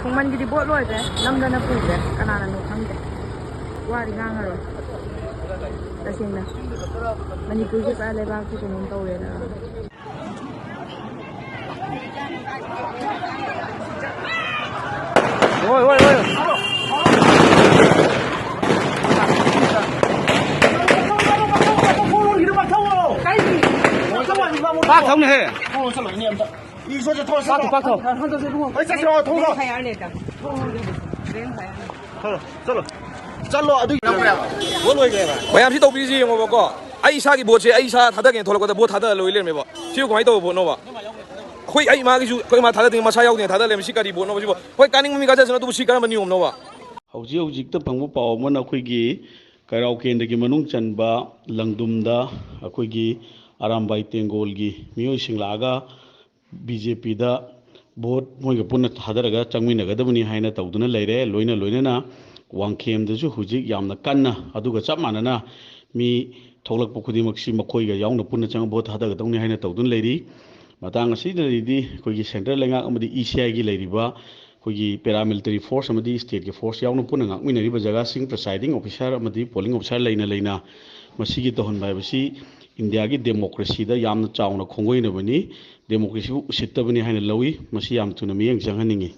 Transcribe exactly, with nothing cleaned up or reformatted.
ꯈꯣꯡꯃꯟꯒꯤꯗꯤ vote ꯂꯣꯏꯈ꯭ꯔꯦ, ꯅꯝꯗꯅ ꯄꯨꯈ꯭ꯔꯦ, ꯀꯅꯥꯅꯅꯣ ꯈꯪꯗꯦ꯫ ꯋꯥꯗꯤ ꯉꯥꯡꯉꯔꯣꯏ꯫ ꯇꯁꯦꯡꯅ ꯃꯅꯤꯄꯨꯔꯁꯦ ꯄꯨꯔꯥ ꯂꯩꯕꯥꯛꯁꯦ ꯀꯩꯅꯣꯝ ꯇꯧꯔꯦꯅ꯫ ꯍꯣꯏ, ꯍꯣꯏ, ꯍꯣꯏ꯫ ꯄꯥꯛ ꯊꯧꯅꯦꯍꯦ꯫ ꯄꯥꯛ ꯊꯧ, ꯄꯥꯛ ꯊꯧ꯫ ꯆꯠꯂꯣ, ꯆꯠꯂꯣ꯫ ꯆꯠꯂꯣ, ꯑꯗꯨ ꯃꯌꯥꯝꯁꯤ ꯇꯧꯕꯤꯔꯤꯁꯤ ꯌꯦꯡꯉꯣꯕꯀꯣ꯫ ꯑꯩ ꯏꯁꯥꯒꯤ ꯚꯣꯠꯁꯦ ꯑꯩ ꯏꯁꯥ ꯊꯥꯗꯒꯦꯅ ꯊꯣꯛꯂꯛꯄꯗ ꯚꯣꯠ ꯊꯥꯗ ꯂꯣꯏ ꯂꯩꯔꯝꯃꯦꯕ꯫ ꯁꯤꯕꯨ ꯀꯃꯥꯏꯅ ꯇꯧꯕ ꯚꯣꯠꯅꯣꯕ? ꯑꯩꯈꯣꯏ, ꯑꯩ ꯏꯃꯥꯒꯤꯁꯨ, ꯑꯩꯈꯣꯏ ꯏꯃꯥ ꯊꯥꯗꯗꯦ, ꯃꯁꯥ ꯌꯥꯎꯗꯦꯅ ꯊꯥꯗ ꯂꯩꯔꯝꯃꯦ꯫ ꯁꯤ ꯀꯔꯤ ꯚꯣꯠꯅꯣꯕ ꯁꯤꯕꯣ? ꯍꯣꯏ, ꯀꯥꯅꯤꯡꯕ ꯃꯤ ꯀꯥꯖꯁꯅꯨ, ꯑꯗꯨꯕꯨ ꯁꯤ ꯀꯔꯝꯕ ꯅꯤꯌꯣꯝꯅꯣꯕ? ꯍꯧꯖꯤꯛ ꯍꯧꯖꯤꯛꯇ ꯐꯪꯕ ꯄꯥꯎ ꯑꯃꯅ ꯑꯩꯈꯣꯏꯒꯤ ꯀꯩꯔꯥꯎ ꯀꯦꯟꯗ꯭ꯔꯒꯤ ꯃꯅꯨꯡ ꯆꯟꯕ ꯂꯪꯗꯨꯝꯗ ꯑꯩꯈꯣꯏꯒꯤ ꯑꯔꯥꯝꯕꯥꯏ ꯇꯦꯡꯒꯣꯜꯒꯤ ꯃꯤꯑꯣꯏꯁꯤꯡ ꯂꯥꯛꯑꯒ ꯕꯤ ꯖꯦ ꯄꯤꯗ ꯚꯣꯠ ꯃꯣꯏꯒ ꯄꯨꯟꯅ ꯊꯥꯗꯔꯒ ꯆꯪꯃꯤꯟꯅꯒꯗꯕꯅꯤ ꯍꯥꯏꯅ ꯇꯧꯗꯨꯅ ꯂꯩꯔꯦ꯫ ꯂꯣꯏꯅ ꯂꯣꯏꯅꯅ ꯋꯥꯡꯈꯦꯝꯗꯁꯨ ꯍꯧꯖꯤꯛ ꯌꯥꯝꯅ ꯀꯟꯅ, ꯑꯗꯨꯒ ꯆꯞ ꯃꯥꯟꯅꯅ ꯃꯤ ꯊꯣꯛꯂꯛꯄ ꯈꯨꯗꯤꯡꯃꯛꯁꯤ ꯃꯈꯣꯏꯒ ꯌꯥꯎꯅ ꯄꯨꯟꯅ ꯆꯪꯉ ꯚꯣꯠ ꯊꯥꯗꯒꯗꯧꯅꯤ ꯍꯥꯏꯅ ꯇꯧꯗꯨꯅ ꯂꯩꯔꯤ꯫ ꯃꯇꯥꯡ ꯑꯁꯤꯗꯗꯤ ꯑꯩꯈꯣꯏꯒꯤ ꯁꯦꯟꯇ꯭ꯔꯦꯜ ꯂꯩꯉꯥꯛ ꯑꯃꯗꯤ ꯏ ꯁꯤ ꯑꯥꯏꯒꯤ ꯂꯩꯔꯤꯕ ꯑꯩꯈꯣꯏꯒꯤ ꯄꯦꯔꯥꯃꯤꯂꯤꯇꯔꯤ ꯐꯣꯔꯁ ꯑꯃꯗꯤ ꯁ꯭ꯇꯦꯠꯀꯤ ꯐꯣꯔꯁ ꯌꯥꯎꯅ ꯄꯨꯟꯅ ꯉꯥꯛꯃꯤꯟꯅꯔꯤꯕ ꯖꯒꯥꯁꯤꯡ, ꯄ꯭ꯔꯤꯁꯥꯏꯗꯤꯡ ꯑꯣꯐꯤꯁꯥꯔ ꯑꯃꯗꯤ ꯄꯣꯂꯤꯡ ꯑꯣꯐꯤꯁꯥꯔ ꯂꯩꯅ ꯂꯩꯅ ꯃꯁꯤꯒꯤ ꯇꯧꯍꯟꯕ ꯍꯥꯏꯕꯁꯤ ꯏꯟꯗꯤꯌꯥꯒꯤ ꯗꯦꯃꯣꯀ꯭ꯔꯦꯁꯤꯗ ꯌꯥꯝꯅ ꯆꯥꯎꯅ ꯈꯣꯡꯒꯣꯏꯅꯕꯅꯤ, ꯗꯦꯃꯣꯀ꯭ꯔꯦꯁꯤꯕꯨ ꯎꯁꯤꯠꯇꯕꯅꯤ ꯍꯥꯏꯅ ꯂꯧꯏ꯫ ꯃꯁꯤ ꯌꯥꯝ ꯊꯨꯅ ꯃꯤꯠꯌꯦꯡ ꯆꯪꯍꯟꯅꯤꯡꯏ꯫